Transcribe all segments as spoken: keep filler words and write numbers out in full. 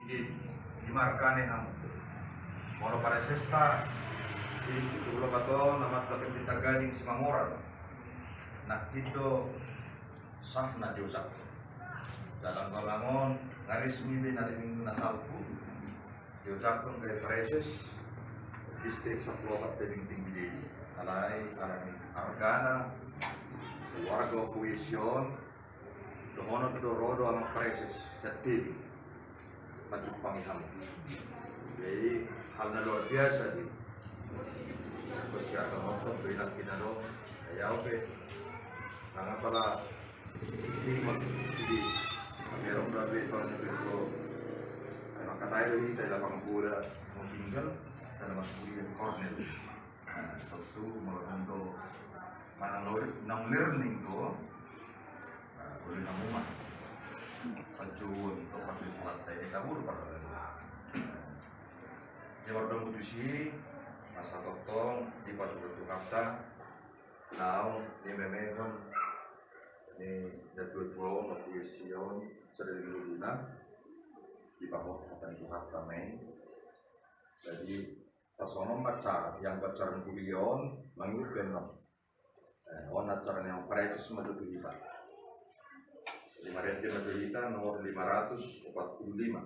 Di, di margane hamu. Molo paresesta, di Situ Lobaton, Amanta Pendeta Gading Simangoran. Nangkin do sahna diojakhon. Dalam balangon, nga resmi be na di minggu na salpu. Diojakhon gabe pareses, distrik sampulu opat Tebing Tinggi Dedi. Alai, alani argana, keluarga Puesion, dohonon do ro do amang pareses, sian Tebing. Manjumpangi hamu. Jadi, hal na luar biasa di. Terus ya, kamu tuh bilang kita dong, ya oke. Tangan pala, ini mah, jadi, kami orang berapa itu, orang itu, kalau, emang katanya dari, saya lapang bola, mau tinggal, karena masuk kuliah, Cornell. Nah, tentu, menurut untuk, mana lo, nang learning tuh, Nah, boleh kamu mah. Pajuon untuk waktu sholat saya kabur pada. Ya, warga mutusi, masa tongtong, di pasukan Tuhanta, naung, di memehon, di jadwal pulau, waktu Sion, sedang dulu guna, di pahot kata Tuhanta main. Jadi, personal pacar, yang pacaran kulion, mangihut benong. Eh, on acara ni pareses ma tu hita. Lima rende ma tu hita, nomor lima ratus empat puluh lima.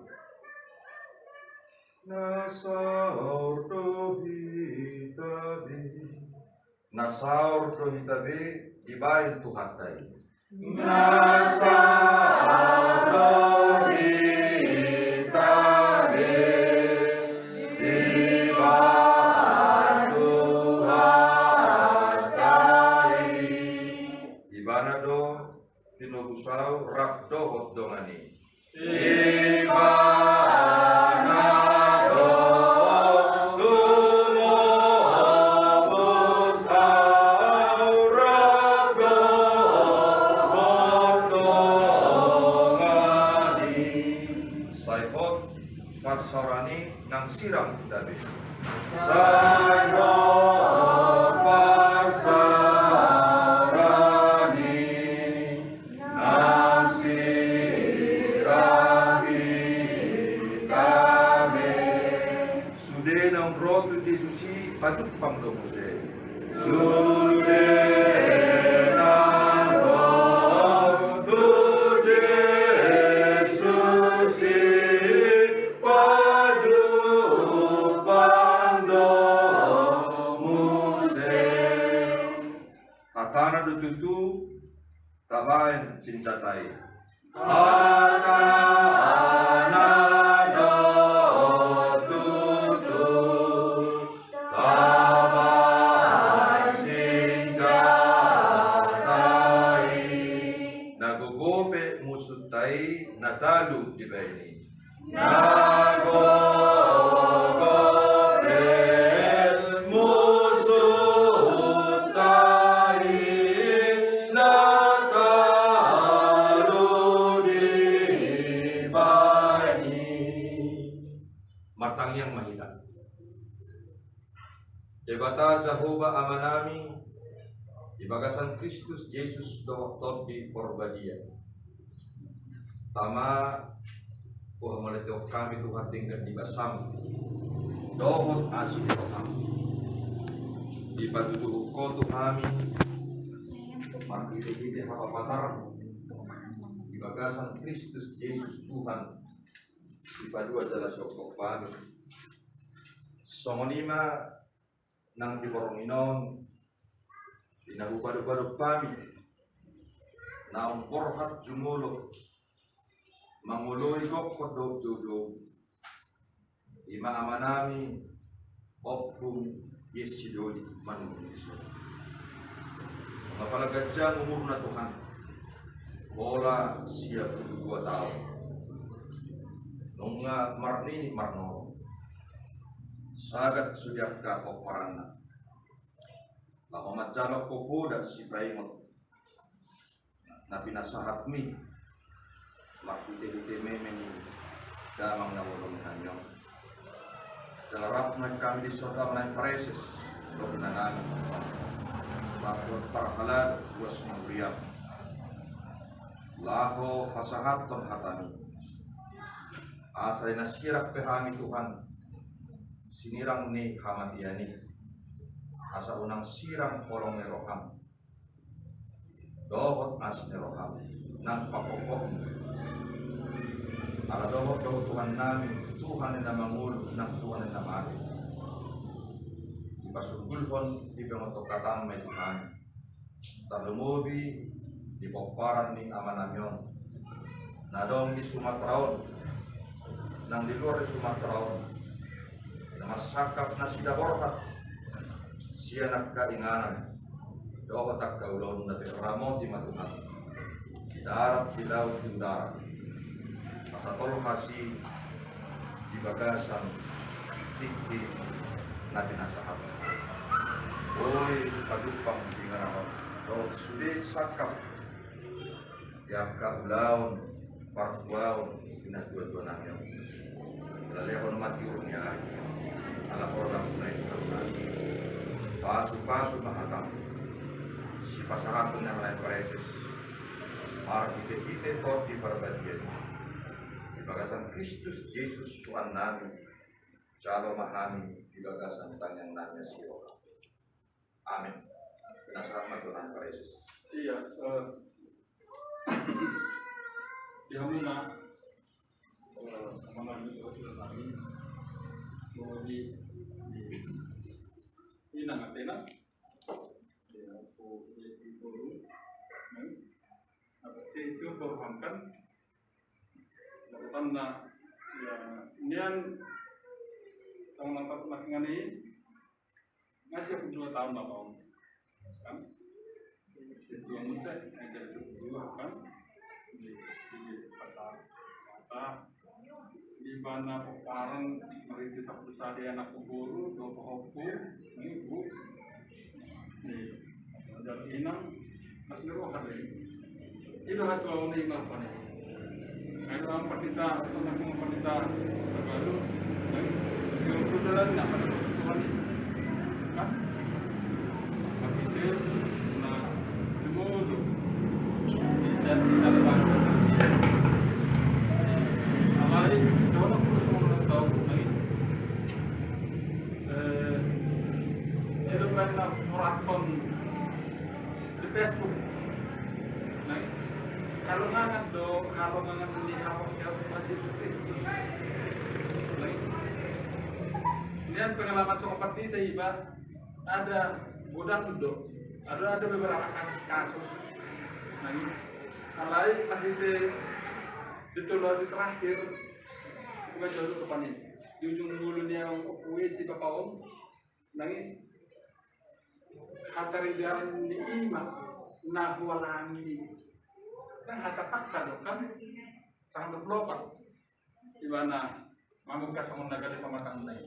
Na saor do hita be. Na saor do hita be, dibaen Tuhanta i. Na saor do hita be, dibaen Tuhanta i. Ibana do tinobus ahu rap dohot dongan i. Ibana do tinobus ahu rap dohot dongan i. Sai hot parsaoran i nang sirang hita be. Sai hot parsaoran i nang sirang hita be. Sude naung ro tu Jesus i pajumpang do muse. Sude naung ro tu Jesus i pajumpang do muse. Hatana do tutu, tabaen sinjata i. Hatana do tutu, tabaen sinjata i. Na gogo pe musunta i na talu dibaen i. Na gogo pe musunta i na talu dibaen i. Martangiang ma hita. Debata Jahowa Amanami, di bagasan Kristus Jesus dohot Tondi Porbadia. Tama, huhamauliatehon hami Tuhan denggan ni basam dohot asi ni roham. Dipatuduhon Ho tu hami marhitehite hapapatarMu di bagasan Kristus Jesus Tuhan, dipaluat jala sihophop hami. Songon i ma nang di borngin on, di na hupadopadop hami, naung borhat jumolo mangoloi gokhon dohot joujou, i ma amanami Ompung Yesi Doli Manurung dison. Nunga pala ganjang umurna Tuhan, pola sia pulu dua taon. Nunga marnini marnono, sagat sude angka pomparanna. Laho manjalo poda sipaingot na pinasahatmi marhitehite meme ni damang na bolon hanyong. Jala rap ma hami dison, Amang, pareses dohot inanami, marhite parhalado uas ni huriam, laho pasahathon hatami. Asa di na sirang pe hami Tuhan, sinirang ni hamatean i, asa unang sirang holong ni roham dohot asi ni roham nang papokhopon. Ala dohot do Tuhan nami, Tuhan ni na mangolu nang Tuhan ni na mate, dipasunggulhon di pangotokatam ma i tu hami, tarlumobi di pomparan ni amanami on na adong di Sumatera on, nang di luar ni Sumatera on, na marsangkap nasida borhat sian angka inganan dohot angka ulaon na pe ramoti ma Tuhan, di darat, di laut, di udara, asa tolhas i di bagasan tingki na pinasahat. Boi pajumpang di inganan on dohot sude sangkap di angka ulaon partuaon di natuatua nami on. Lalehon ma tiur ni ari ala hormat na i Tuhan nami. Pasupasu ma hatam sipasahaton ni halak praeses marhitehite Tondi Parbadia i, di bagasan Kristus Jesus Tuhan nami. Jalo ma hami di bagasan tangiang nami asi roham. Amin. Pinasahat ma Tuhan Yesus. Iya, eh, di hamu ma, eh, amanami, Tuhan nami, bahwa di, di, di nama tena, di aku, di si Guru, nah, pasti itu berhamkan, catatan na, ya, nian, sama nangkap makin aneh, Nga sia puluh dua taon ma on. Kan? Sia dua muse, sia puluh dua kan? Di, di pasar. Mata. Di mana pomparan marhite tapusade anak boru, dua pahompu, ini bu. Ini. Jadi inang, Mas Nero kan ini. Ido hatuaon i ma rupani. Ai do au pandita, songon au pandita terbaru. Ai, yang perjalanan na pada Tuhan i. Kan? Tapi dia na dulu. Tidak, tidak ada. Alai, coba aku semua tahu lagi. Eh, dia lupa nak surat pun di Facebook. Nah, halongangan do, halongangan ni haporseaon Tuhan Jesus Kristus. Nah, nian pengalaman songon pandita iba, ada godang do, ada, ada beberapa kasus-kasus. Nah, alai marhite di tolu ari terakhir, bukan jauh ke panin. Di ujung ngolu ni au, au puisi bapa on, Nang i, hata ridaon ni i ma na hualami. Nang hata fakta do kan, tanggal dua puluh opat. Ibana mamungka songon na gale pamatangna i.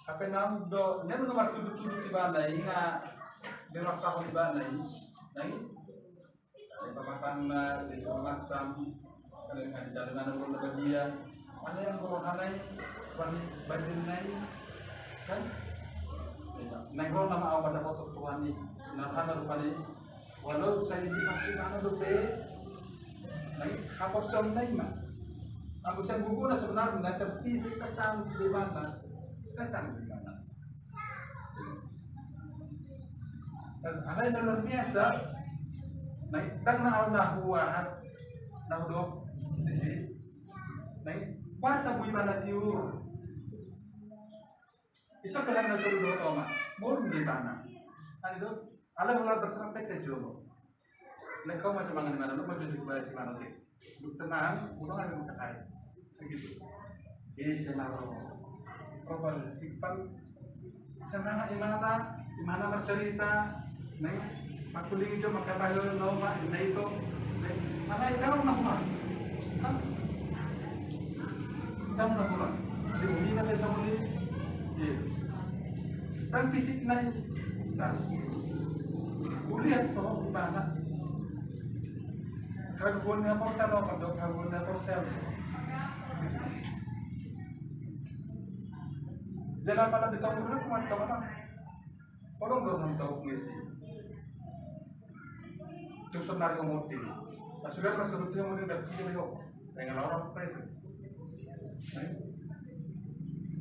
Hape naung do, naung do martudu-tudu ibana i, nga dirasahon ibana i. Nang i, Pamatangna, di segala macam. Kan, kan, di dalam anak ulun badia. Mana yang guru hanai, bani, bani nai. Kan? Iya. Nang guru nama au pada foto Tuhan ni. Nah, hana rupani. Walau saya di masjid mana tu pe. Nang, hapus som nai ma. Aku sem buku na sebenarnya, sem fisik, kan, di mana? Kan, di mana? Alai na luar biasa. Nang i, ndang na au na huahat, na hudok disi. Nang i, puasa boi ibana tiur. Iso pe hana tolu do toma. Murung di ibana. Ado do, alai hula berserah pe ke jomo. Lek au ma jolo mangan ibana, lu ma jolo dibaen ibana, oke. Duk tenang, ulang lagi makan air. Begitu. Jadi, saya naruh. Coba simpan. Semangat ibana, ibana bercerita. Neng, aku lagi coba kata lu, no, Pak, ini itu. Neng, mana itu, no, Pak? Hah? Tahu, no, Pak? Di bumi, kata sama ni. Iya. Kan fisik naik. Nah. Kulihat, toh, ibana. Hagogoon ni apostel, apa do hagogoon ni apostel? Jala pala di taon berapa, mantap apa? Tolong dong, mantap misi. Terus nari omoting. Pas sudah, pas sudah dia mau, dia tidak bisa, dia kok. Pengen orang apa itu?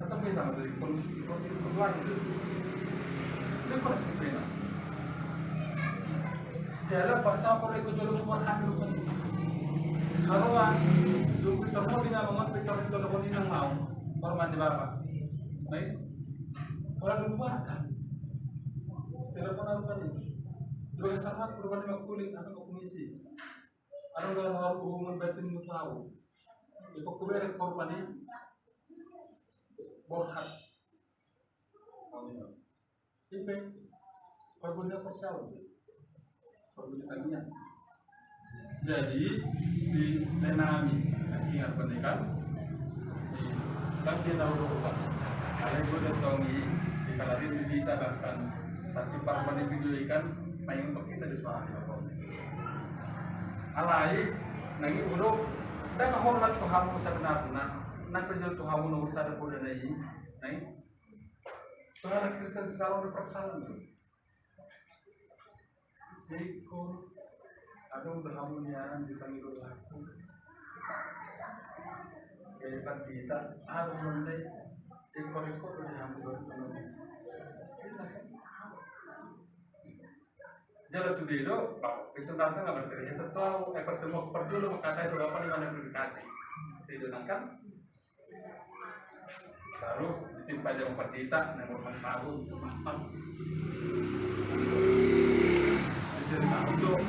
Tetap bisa menjadi kondisi seperti itu lagi. Itu kok enak. Jala paksa kalau ikut jalur buat hamil pun. Kalau ah, lu pintar mau di nama mau pintar itu lo di nang mau. Kalau mandi bapak. Baik. Kalau lu buat kan. Telepon aku kan. Lu sangat berubah lima kulit atau komisi. Anu, dalam hal hubungan batin mu tahu. Itu kuberek korban ini. Borhat. Ipe. Perguna persoalan. Perguna tanya. Jadi di menami akhirnya pendidikan di kan dia tahu dulu, Pak. Kalau gue udah tahu nih, di kalau ini kita bahkan pasti para video ikan main untuk kita di suara di bawah. Alai, nang i ulo, ndang hormat tu hamu sabenarna, nang pe jolo tu hamu nomor sada poda na i, nang i. Soalna Kristen sesama berpersoalan tu. Iko, adong do hamu nian di panggilan aku. Jadi kan kita, aku nanti, iko, iko, di hamu do, Jelas sudah itu, Pak. Bisa datang nggak bercerita? Tahu, eh, pertemuan perjolo mengatakan itu apa namanya komunikasi. Itu kan? Baru ditimpa dia empat juta, yang berempat tahun, mampang. Cerita untuk,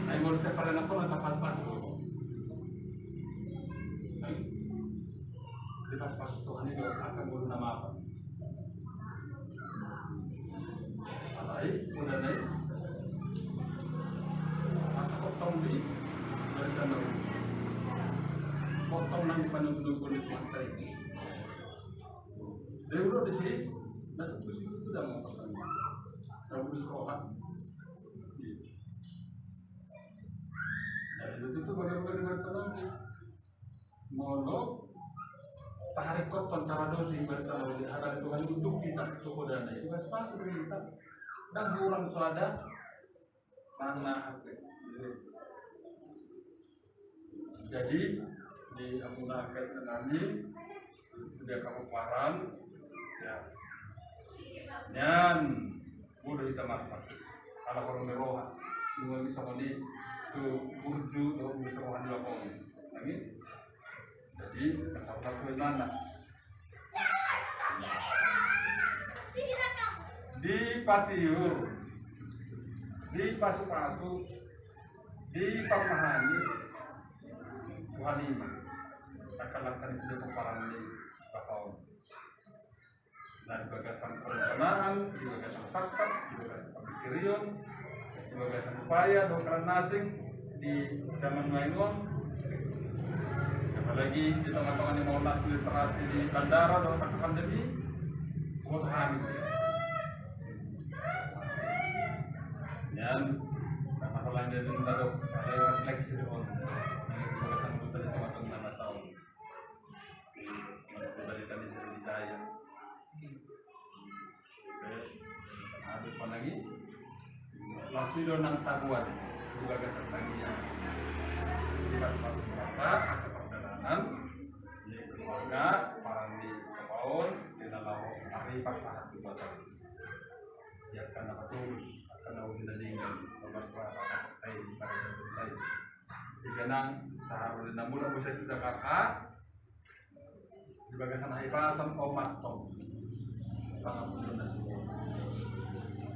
ayo, mau saya pada nak pun, pas-pas dulu. Di pas-pas Tuhan itu akan guru nama apa? Alai, udah naik. Masa potong di, dari tanah. Potong nang di pandang-pandang kulit mata ini. Dari udah di sini, nah, itu sih itu udah mau potong. Udah udah sekolah. Nah, itu tuh bagaimana dengan tanah ini? Molo taharikot antara dosi bertahu di hadapan Tuhan untuk kita kepada itu kan sepatu kita dan kurang suada mana. Jadi di aku naga senami sudah kamu paran ya nyan. Bodo hita marsak ala horong ni roha. Nunga bisa mani tu burju dohot bisa roha ni lapong. Amin. Jadi kasar satu mana? Di patiur, di pasu-pasu, di pamahani. Tuhan ima akan lakukan sudah peparan di lapong. Nah, di bagasan perencanaan, di bagasan sakat, di bagasan pemikirion, di bagasan upaya dohot na asing di zaman nuaeng on. Apalagi di tengah-tengah ni mauliate administrasi di bandara dohot angka pandemi. Buat kami. Nian, karena kalau anda itu minta dok, ada refleksi dohot. Di bagasan buta di tengah-tengah na saon. Di Mangkunegaran di Sriwijaya. Oke, sama ada apa lagi? Masih do nang tabuan. Di bagasan tangiang. Di pas masuk neraka, angka pardalanan. Di keluarga, paran di kepaon, di na laho ari pasahat di batang. Ya, karena patulus, karena udah ninggal, nomor berapa, kain, pada kain. Di ganang saharusna mulak bisa di Jakarta. Di bagasan hahipason omat tong. Pangapunten na suruh.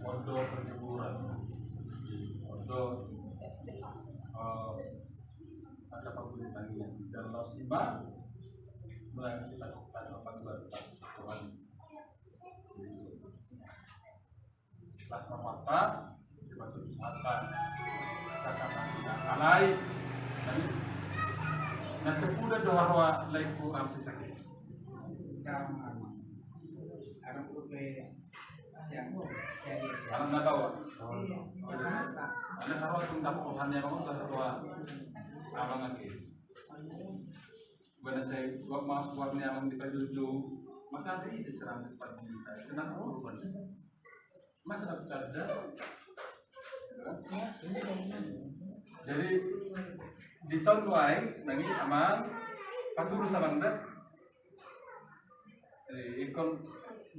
Ondo perjuburan. Ondo, eh, ada paguli tangian. Dan laos ima, mulai kita, kita apa juga, Tuhan. Las ma mata, dibantu Tuhan. Saka mati na alai. Na sepuluh do haroa laiku am sisaki. Anak na tahu. Anak haroa tunggal Tuhan yang mau haroa. Abang lagi. Bukan saya buat mas buat ni abang kita jujur. Maka ada isi serang seperti kita. Senang apa bukan? Masa dapat kerja? Jadi di son nuaeng nang i amang Paturus amang da. Eh, ingkon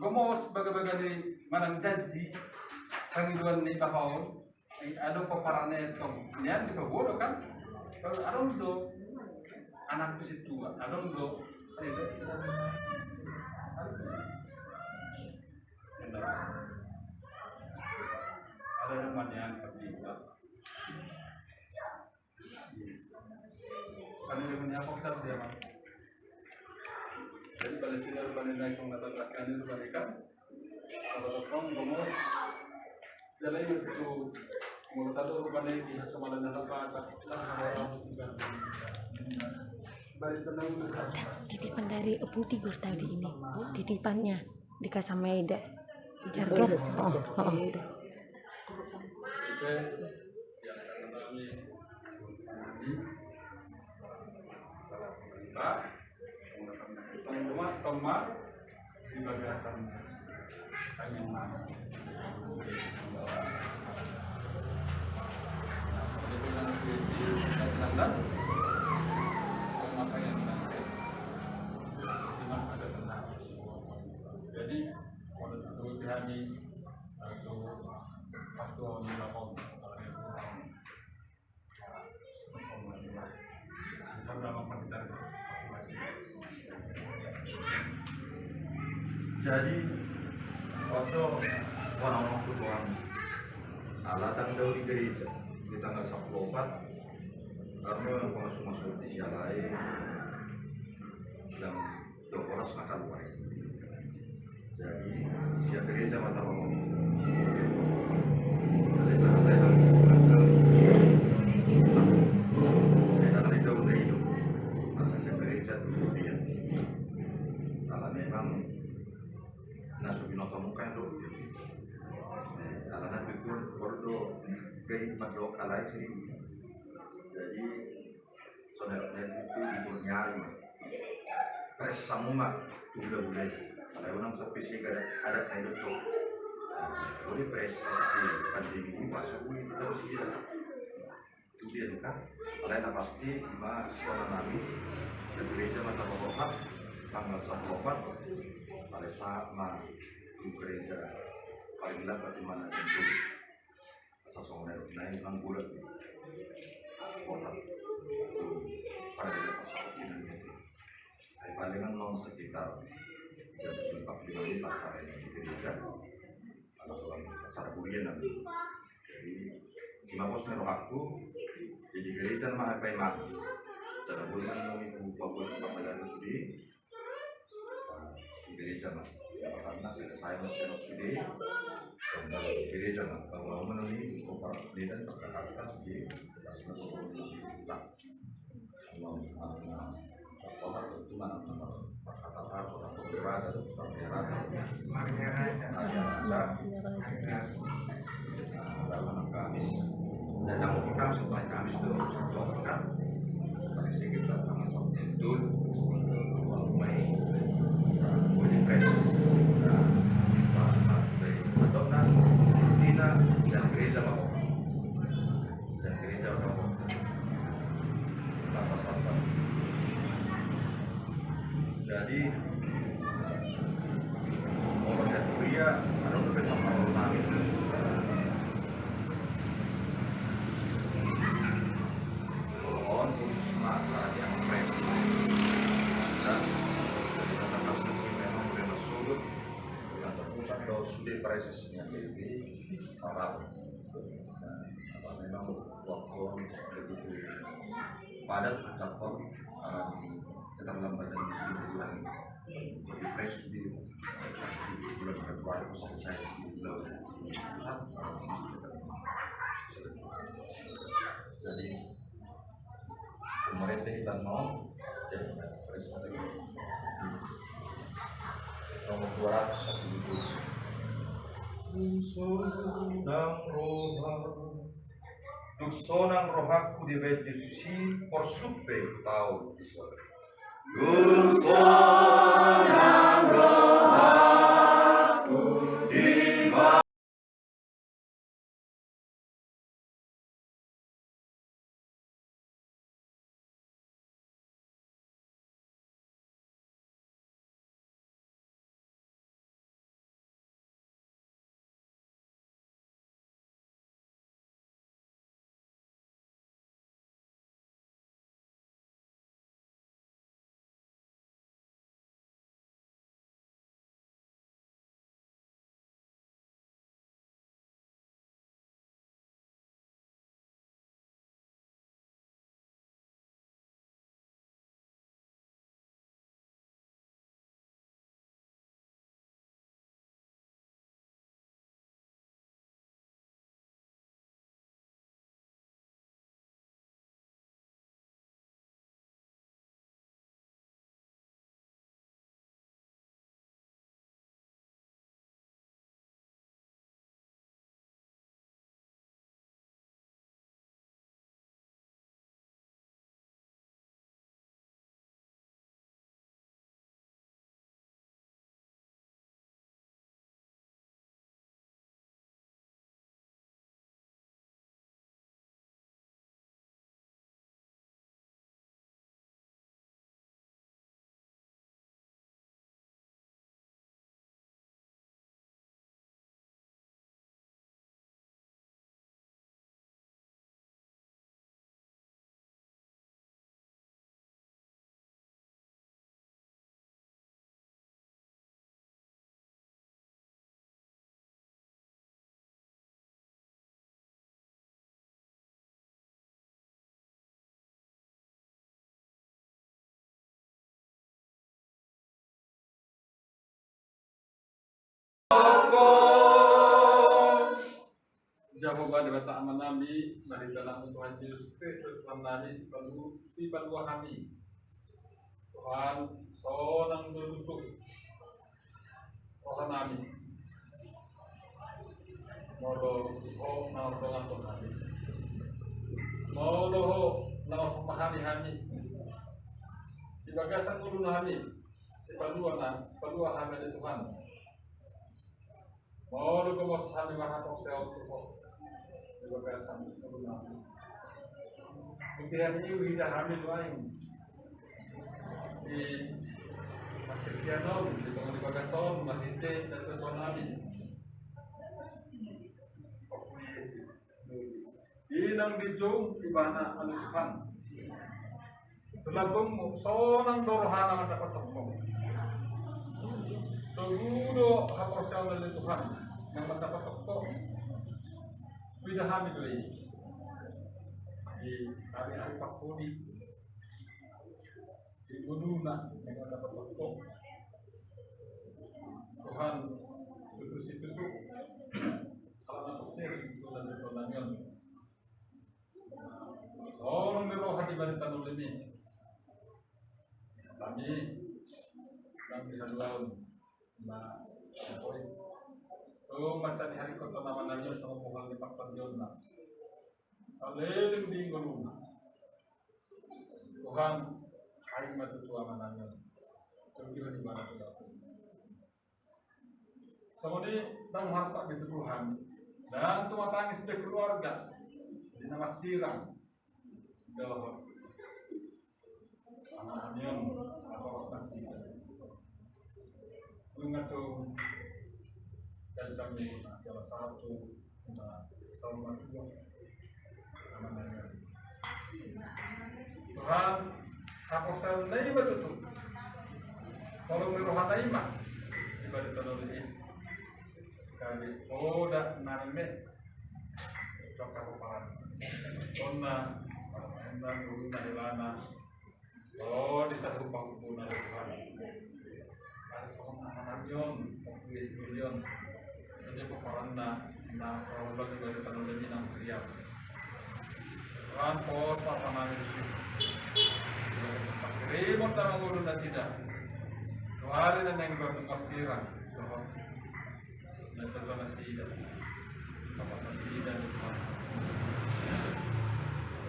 gomos bagabaga ni manang janji pangidoan ni bapa on. Eh, adong pomparanna tong nian dipaboa do kan. Adong do anakku sintua, adong do. Ada yang manian tapi. Kan dia punya apa, Ustaz, dia, Mas? Jadi balik sini rupanya naik song datang ke sini rupanya kan. Kalau tong gomos, jalan itu menurut aku rupanya di Hasamalan apa, apa, lah, orang bukan. Balik tenang itu. Titipan dari Ompu Tigor tadi ini. Titipannya di Kasameda. Jargar. Oh, oh. Iya, udah. Jadi, menurut kami, itu faktor di lapangan. Jadi, waktu orang-orang tuan ala tanggal di gereja di tanggal sepuluh empat, karena yang masuk-masuk di sialai yang Dua bolas na kaluar. Jadi sian gereja ma tabaen. Jadi tahatai hal. Jadi tahatai daun na ido. Masa sian gereja tu dia. Ala memang na so binoto muka do. Ala na tutu bordo gai mandok alai sering. Jadi Songon na tutu di Borneo. Pres hamu ma tu hulahula i. Alai unang sampe sega adat na i do tong. Jadi pres di pandemi i, masa ui kita usia. Tu dia kan. Alai na pasti ima songon nami di gereja ma tabaen tanggal sepuluh empat. Alai sahat ma tu gereja paling lambat di mana itu. Asa songon na i, na i nang bulan. Kota. Pada dia pasal ini. Ai palingan non sekitar jam empat lima menit acara ini di gereja. Ada orang acara kuliah nanti. Jadi, ima pos ni rohakku, jadi gereja ma apa imang. Cara bulan nanti buka buat apa lagi sedih. Gereja ma. Karena saya, saya masih harus di gereja ma. Bahwa mana ni, kau para pendeta, kata-kata di, kasih masuk ke rumah. Nah, nah, nah. Kota itu mana, mana? Kata-kata, kota, kota, kota, kota, kota, kota. Nah, ya, nah. Dalam Kamis. Dan namun di Kamis, mulai Kamis itu, contoh kan. Dari segi datang betul, mulai, mulai pres. Nah, saat dari Sadona, Tina, dan gereja Bapak. Dan gereja Bapak. Bapak Sampah. Jadi, kalau saya kuliah, ada beberapa orang lain. Kalau on khusus masalah yang pres. Dan, jadi, kata-kata memang udah masuk, yang terpusat kalau sudah presesnya, jadi, apa, apa memang waktu begitu padat, apa, em, keterlambatan di bulan, di pres di, di bulan Februari, sampai saya di bulan pusat, jadi, Pemerintah kita mau, ya, nomor dua ratus satu itu. Sonang roha. Dung sonang rohangku dibahen Jesus i, porsuk pe taon i. Dung sonang rohangku dibahen Jahowa Debata Amanami, marhite anakmu Tuhan Jesus Kristus Tuhannami, sipalu-, sipalua hami. Tuhan, sonang do tutu rohanami molo Ho na mardongan tu hami. Molo Ho na marpahami hami di bagasan ngolunami, sipalua na, sipalua hami ale Tuhan. Molo gomos hami marhaporseaon tu Ho di bagasan ngolunami, boti hami, huida hami nuaeng di partingkian on, di tonga ni bagas on, marhite na tuatua nami. Di naung dijou ibana ale Tuhan tu lambungmu, sonang do rohana mandapothon Ho. Togu do haporseaonna ale Tuhan naung mandapothon Ho. Huida hami do i di ari-ari parpudi, di ngoluna naung mandapothon Ho. Tuhan, tutu situtu ala na porsea di ngolunami on. Tolong ni roha di bagasan ngolunami. Hami nang di haluaon na sahali on, tu mansai diharingkothon amanami on songon bohal ni partondionna saleleng di ngoluna. Tuhan, harim ma tutu amanami on. Tonggi ma ibana tu dapur. Songon i ndang marsak be tutu hami, ndang tumatangis be keluarga di na marsirang dohot amanami on, na poros nasida. Nunga tung gancang ni jala satu na saur matua. Amanami on, Tuhan, haporseaonna i ma tutu, holong ni rohana i ma di bagasan ngolunami. Gabe poda na meme, dongka pomparan. Tonna, parmaenna, guru na helana. O, di saluhut pahompu na, Tuhan. Asa songon amanami on, Ompu Esbolion. Songon i pomparanna, na parolog di bagasan ngolunami nang huriam. Tuhan, pos ma rohanami disi. Panghirimon da ngolu nasida tu ari na naeng ro, tu marsirang dohot na tuatua nasida, papa nasida, Tuhan.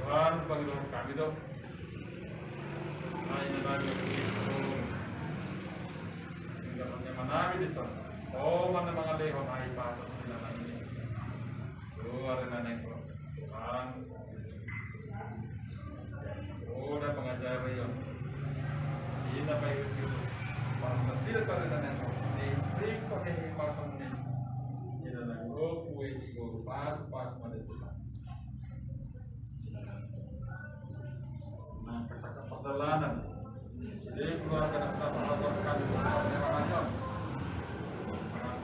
Tuhan, pangidoan hami do, ai na nami, Tuhan, tinggal hanya manami di sana. O, mana mangalehon ai pasal di na nami. Tuhan, na naeng ro, Tuhan. O, da pangajarion. Ina pa itu. Parmasi da tadi na naeng ro. Di riko hehe pasal ni. Ina na ro kue si guru pas, pas ma di Tuhan. Na, kasaka pardalanan. Jadi keluarga na tapa habar kami.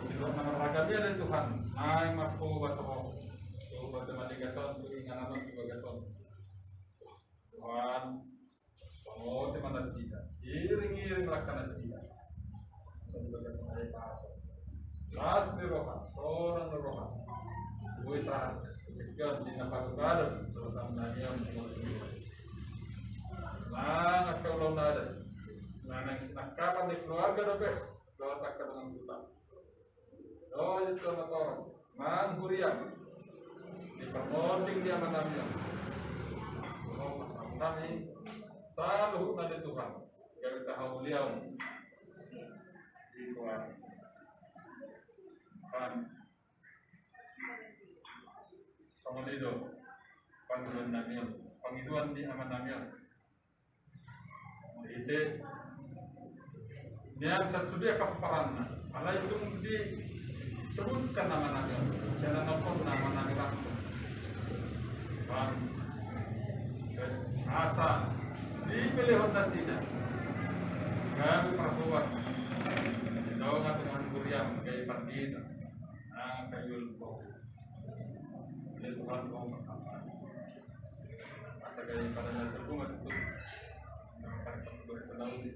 Di luar nama raga dia dari Tuhan. Naeng marhobas ho. Coba teman di gason, tu inganan di bagason. Tuhan, songon i ma nasida, iring-iring langka nasida. Songon i bagasan ai pasal. Las ni roha, sonang ni roha. Boi sahat, ikan di na palu-palu, terutama na nian, nang angka ulaon adat. Nang sinangkapan ni keluarga dope, dohot angka dongan huta. Dohot tu na torop, nang huriam, di parmonding di amanami on. Dohot pasahat nami, saluhutna di Tuhan, gabe tahamuliaon. Di Tuhan. Kan. Songon i do, pangidoan nami on, pangidoan ni amanami on. Ite, nian sasude pomparanna. Alai tung disebutkan nama nami on. Sian na nongkon nama nami langsung. Bang, asa dipelehon nasida. Gabe parhoas. Di tonga-tonga huriam, gabe pandita. Nah, kayu lupa. Oleh Tuhan, kau pasampaian. Asa gaya pada nyatu gua mati tuh. Nama pada tak boleh kenal nih.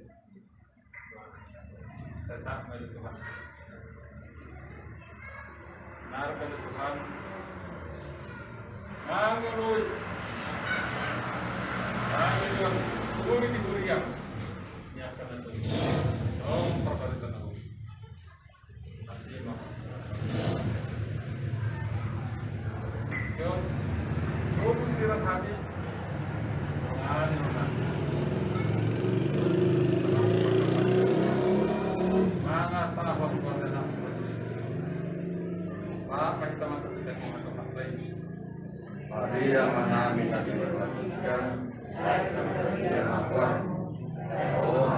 Saya sangat maju Tuhan. Harga di Tuhan. Mangalui. Kami juga guru di kuliah. Ini akan nanti. Oh, perkara tenang. Masih, Mas. Yo. Guru sirah hati. Mangasa hot kuat enak. Maria ma nami na di banua surga, sai na di banua. O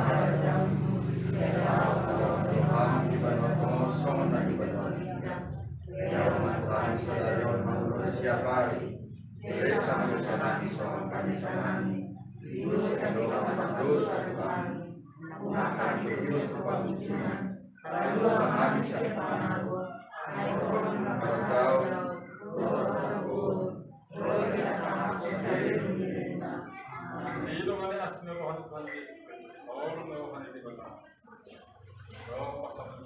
Tuhan, di banua tonga songon na di banua surga. Ia ma Tuhan sadari on hangoluan siapari. Sesa ma dosa nami songon panesanami. Dosa ni hami na mardosa tu hami. Unang hami togihon tu pangunjunan. Palua ma hami sian pangago. Ai Ho do na parjolo. Roha ni Debata. Amin. Di dongan ni asi ni roha ni Tuhan Jesus Kristus. Olo ni roha ni Debata. Olo pasangan.